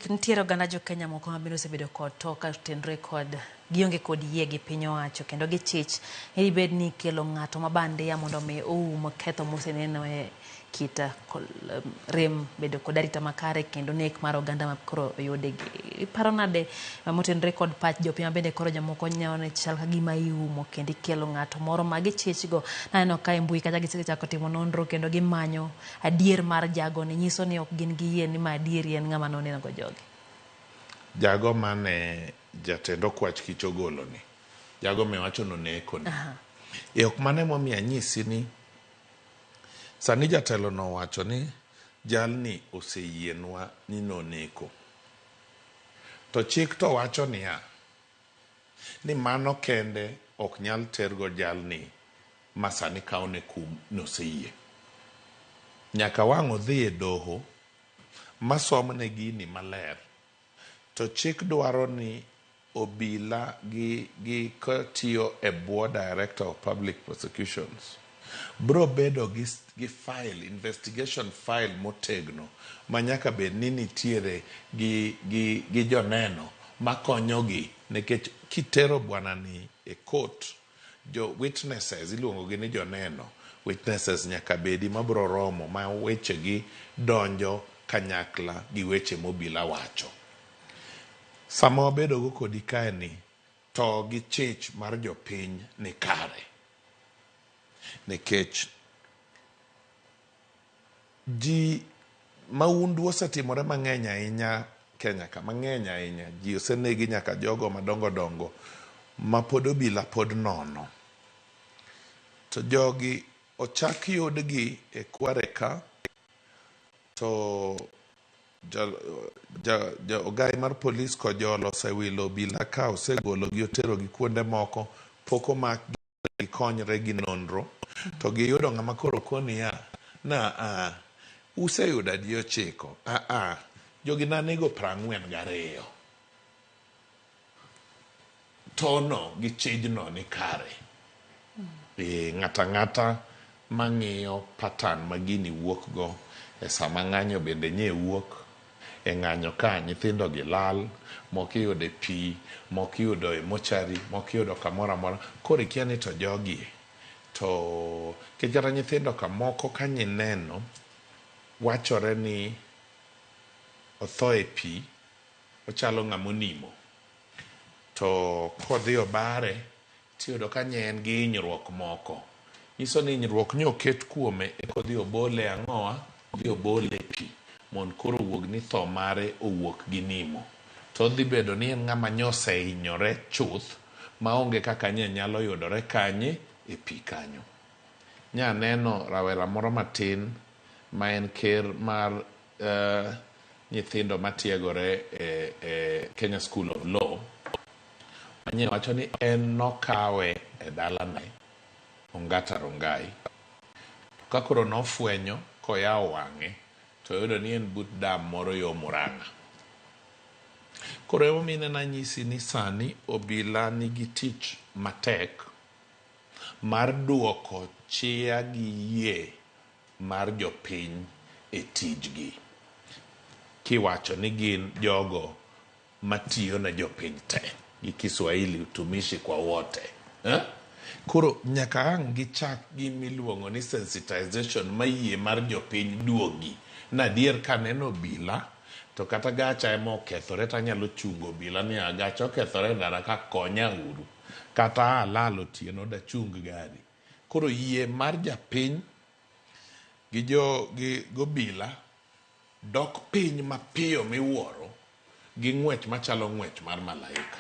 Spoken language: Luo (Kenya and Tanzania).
Nitiere oganda jo Kenya moko ma bende osebedo kod to ka otenore kod gionge kod yie gi piny owacho kendo gichich ni dibed ni ikelo ng'ato ma bandia mondo mi oum ketho moseneno e kit rem bedo kod arita makare kendo nek mar oganda ma koro oyude. Iparo nade motenore kod pach jopiny ma bende koro jomoko neno ni chal ka gima iumo kendo ikelo ng'ato moro ma gichich go. Naneno ka e mbui kacha gisechako timo nonro kendo gimanyo adier mar jagoni nyiso ni ok gin gi yie ni ma adieri en ng'ama nonego jogi. Jago mane jatend okwach kich ogolo ni, jago miwacho ni oneko ni. E ok mano emomiyo anyisi ni sani jatelo no owacho ni jalni oseyienwa ni noneko. To chik to wacho niya, ni mano kende ok nyal tergo jalni ma sani kawne kum noseyie. Nyaka wang' odhi e doho ma somne gini maler. To chik dwaro ni obila gi gi katiyo e bwo Director of Public Prosecutions bro bedo gi, gi file, investigation file motegno ma nyaka bed ni nitiere gi, gi, gi joneno makonyogi nikech kitero bwana ni e court jo witnesses iluongo gi ni joneno witnesses nyaka bedi mabro romo ma wechegi donjo kanyakla gi weche mobila wacho. Sama wabedo go kodi kae ni to gi chich mar jopiny ni kare nikech ji maundu osetimore mang'eny ahinya Kenya ka mang'eny ahinya ji osenegi nyaka jogo madongo dongo ma pod obila pod nono to jogi ochak yudgi e kware ka to ja ogai mar polis Kojolo osewilo obila ka osegologi oterogi kuonde moko pok omakgi gikonyre gi nonro to giyudo ng'ama koro koniya na a useyudo adi ochiko a a jogi nanego 42 tono gi chijno ni kare. E, ng'ata ng'ata mang'iyo pattern ma gini wuok go e sama ng'anyo bende nye wuok e ng'anyo ka nyithindo gi lal moko iyudo e pi moko iyudo e mochari moko iyudo kamoro amora koro ikia ni to jogi to nikech kata nyithindo ka moko ka nyineno wachore ni otho e pi ochalo ng'ama onimo to kodhi obare tiyudo ka nye en gi hinyruok moko nyiso ni hinyruok ni oket kuome eka odhi obole ang'owa odhi obole e pi mondo koro owuog ni tho mare owuok gi nimo to odhi bedo ni en ng'ama nyosehinyore chuth maonge kaka nye nyalo yudore kanye e pi kanyo. Nya neno rawera moro matin ma en ker mar nyithindo matiegore e, e Kenya School of Law manye wacho ni en nokawe e dalane Ongata Rongai to ka koro nofwenyo koyawo wang'e to oyudo ni en but dam moro yo Murang'a. Koro emomiyo ineno anyisi ni sani obila nigi tich matek mar duoko chia gi yie mar jopiny e tijgi kiwacho ni gin jogo matiyo ne jopiny te gi Kiswahili utumishi kwa wote eh? Koro nyaka ang' gichak gimiluongo ni sensitization ma yie mar jopiny duogi na adier kaneno obila to kata gacha ema okethore tanyalo chungo obila ni a gacha okethore e ndara ka konya uru kata alal otieno dachung gari koro yie mar japiny gi jo gi gobila dok piny mapiyo miwuoro gi ng'wech machalo ng'wech mar malaika.